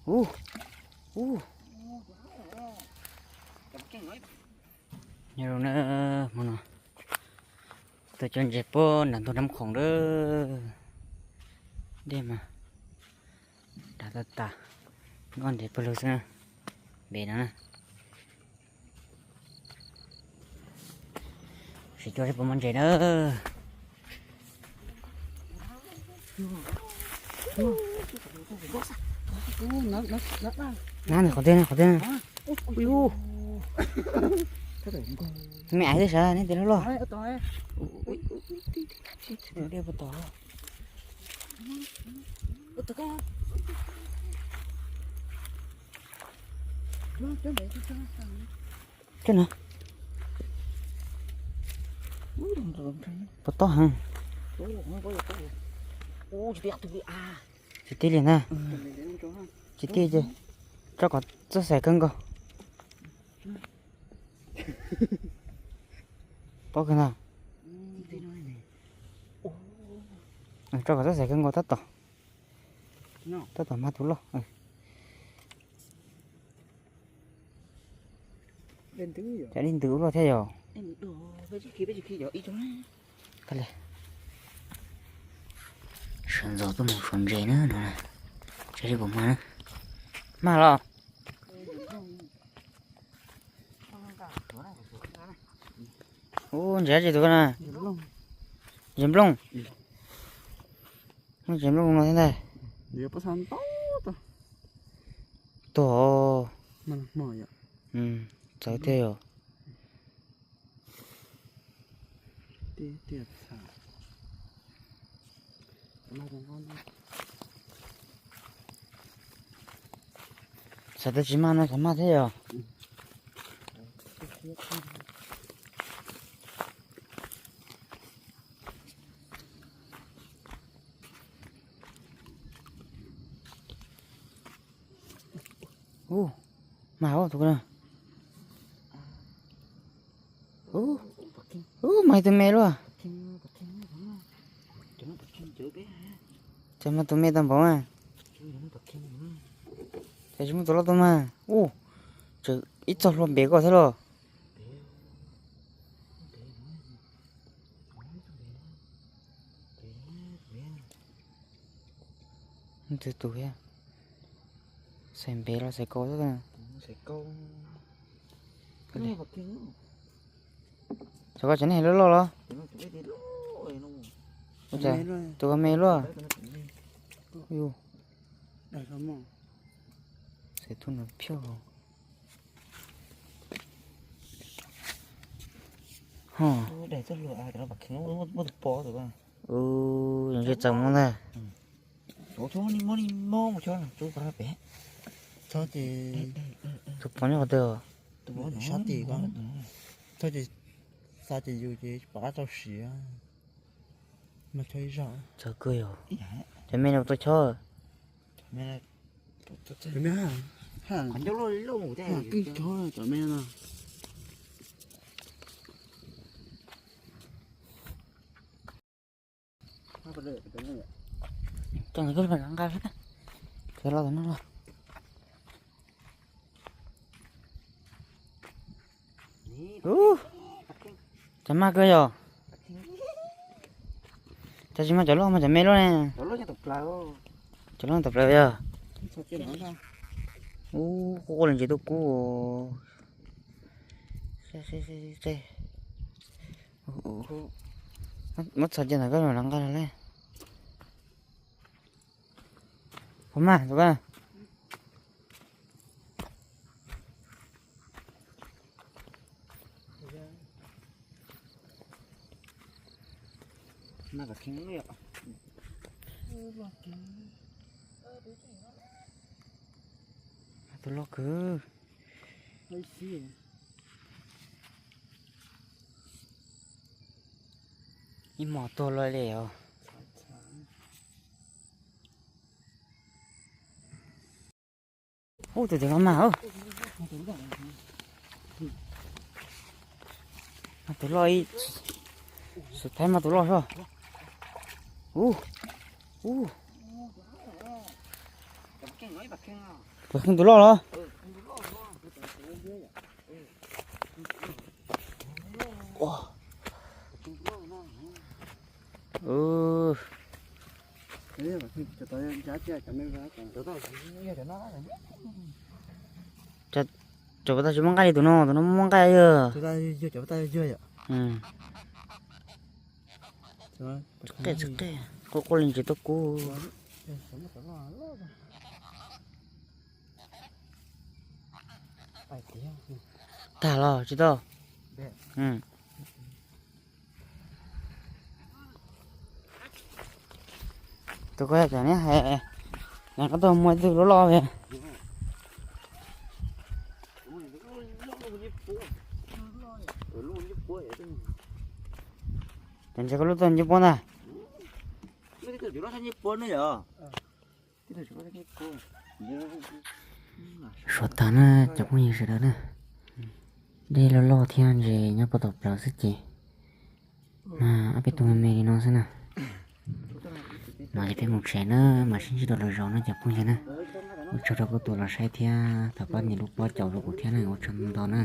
Ub, ub. Nyob zoo na, hmo no tuaj cov ntses puag nram ntug Nab Khoom lawm. Dej mas dav tas tas, noj ntses puag lug xwb na. Npe no na. Sim cua seb puas muaj ntses na. Na nws qhov twg, qhov twg. Me aiv thiab sav, neb tes loj loj. Dej puag tom. Coj no. Puas tob heev. Tsis tib li na. Tsis tib ces tso kom txawj xaiv kawg nkaus. Pob kawg na. Tso kom txawj xaiv kawg nkaus tab tom, tab tom mag tus loj. Cov dej ntws ua luaj thiab yom. Sawv ntxov tuaj mus suav ntses na no. Saib seb puas mag na. Mag los. Ub, ntses dab tsi tus ko na? Ntses nplooj. Muaj ntses nplooj no thiab ntag. Tuag. Txawv tiag yom. Xav tias tsis mag no xav mag thiab yom. Ub, mag tus ko na. Ub, mag tus me luaj. Ces mag tus me tau npaum mas. Ces tsis muaj tus loj tuaj mag. Ub, tseem ib txoj hlua npem koj thiab los. Tus tus thiab. Xaiv npem los xaiv kaus xwb. Xav koj tsev neeg loj loj los? Tus ko me luaj. Xaiv tus no phiaj. Ho. Ub, yog tsis txaus muab ntag. Tus pov nyob qhov twg? Sab tim ko. Txhob ces xa ces yus ces pom qab tau siv. Mas chob ib zaug. Txawv kawg yog. Cov me no tau chob. Cov me, cov me no. Cov no los nqa, cov los tom no los. Ub, cov mag kawg yog. Cov tsis mag cov loj mas cov me luaj ne. Cov loj tawm plaws yog. Ub, quaj quaj li ntses tuaj kub. Muab txhos cia ntawm koj los nqa los ne. Puas mag tus ko? Tus loj kawg. Ib hmos tuag luaj li os. Ub, tus tim no mag. Mag tus loj ib, xub thaib mag tus loj soj. Ub, ub. Tus kheej tus loj los? Cov puas tag tsis muaj nqaij li tus no, tus no muaj nqaij yog. Qej tsis qej, quaj quaj li ntsis tuaj kub. Tag los tsis tau. Tus ko yog cov neb hais, neb koj tuaj muaj ib tug loj loj li. Cov ntses koj lub tuaj ncej puab ntag. Suav tag na cov phooj ywg sawv daws na. Dej loj loj thiab ntses nyob puag tom plawv xwb ces, ob peb tug me me li no xwb na. Mas ces peb mus tsev na, mas sib ntsib dua lwm zaus na cov phooj ywg na. Ua tsaug rau koj tus los saib thiab thov pab nias lub pob caus rau kuv thiab na, ua tsaug ntau na.